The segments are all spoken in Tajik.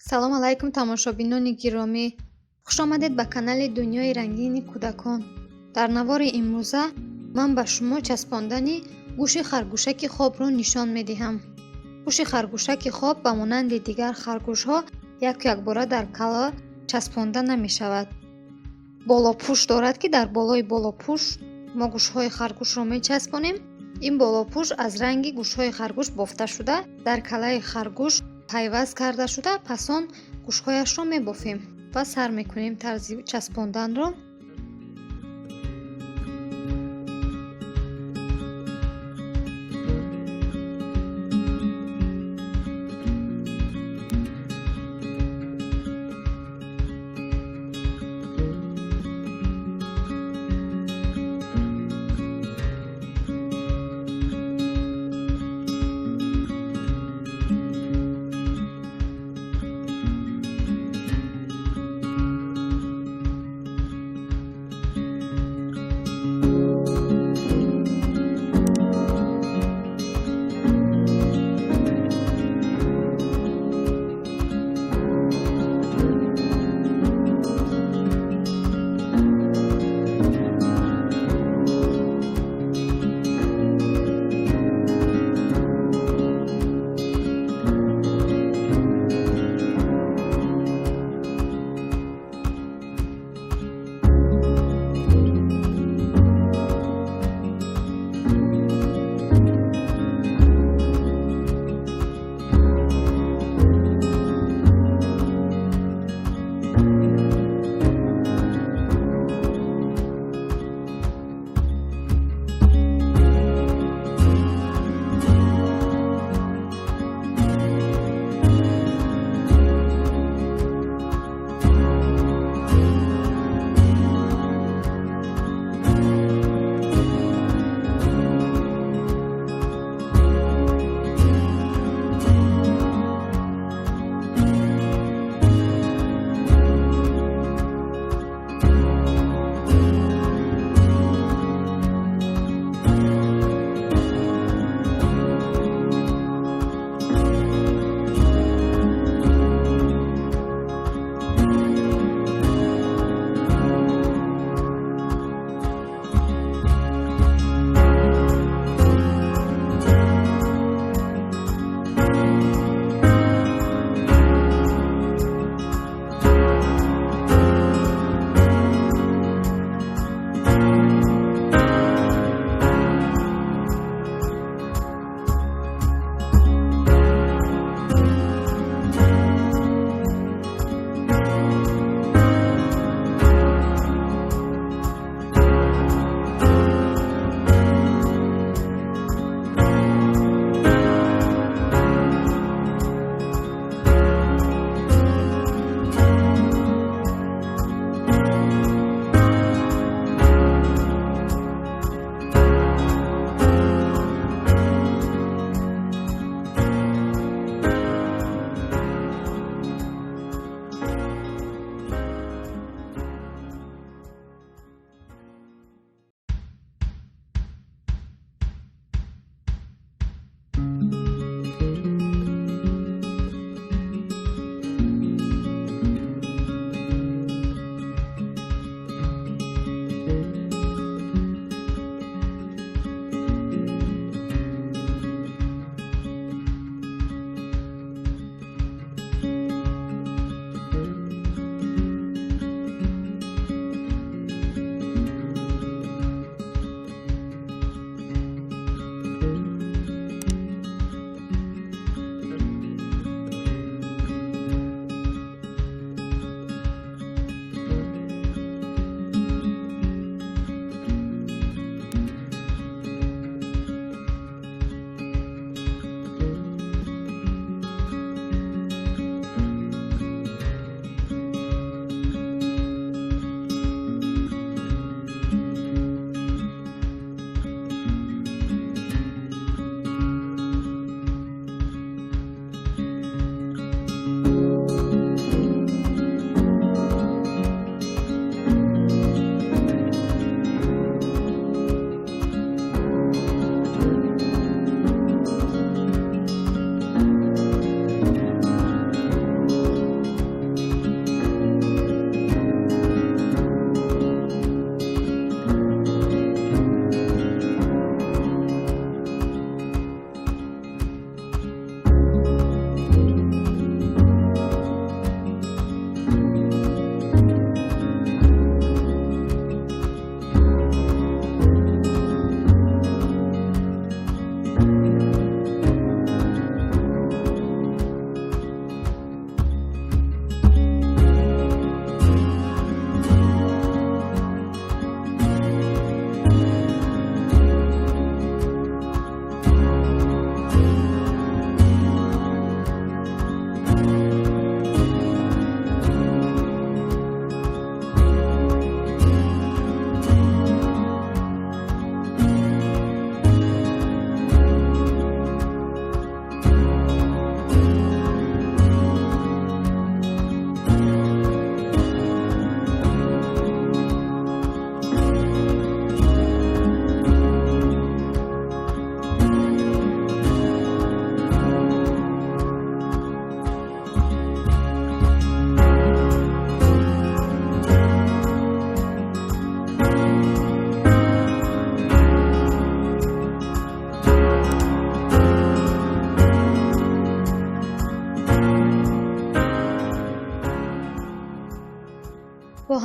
Салом алайкум, тамошобинони гиромӣ! Хушомадед ба канали Дунёи рангини кӯдакон. Дар навори имрӯза ман ба шумо часпондани гӯши харгӯшаки хобро нишон медиҳам. Гӯши харгӯшаки хоб ба монанди дигар харгӯшҳо яку якбора дар калла часпонда намешавад. Болопӯш дорад, ки дар болои болопӯш мо гӯшҳои харгӯшро мечаспонем. Ин болопӯш аз ранги гӯшҳои харгӯш бофта шуда, дар каллаи харгӯш пайваст карда шуда, пас он гӯшҳояшро мебофем ва сар мекунем тарзи часпонданро.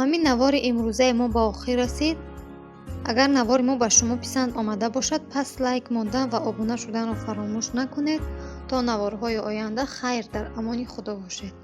Ҳамин навори имрӯзаи мо ба охир расид. Агар навори мо ба шумо писанд омада бошад, пас лайк мондан ва обуна шуданро фаромӯш накунед. То наворҳои оянда хайр, дар амони Худо бошед.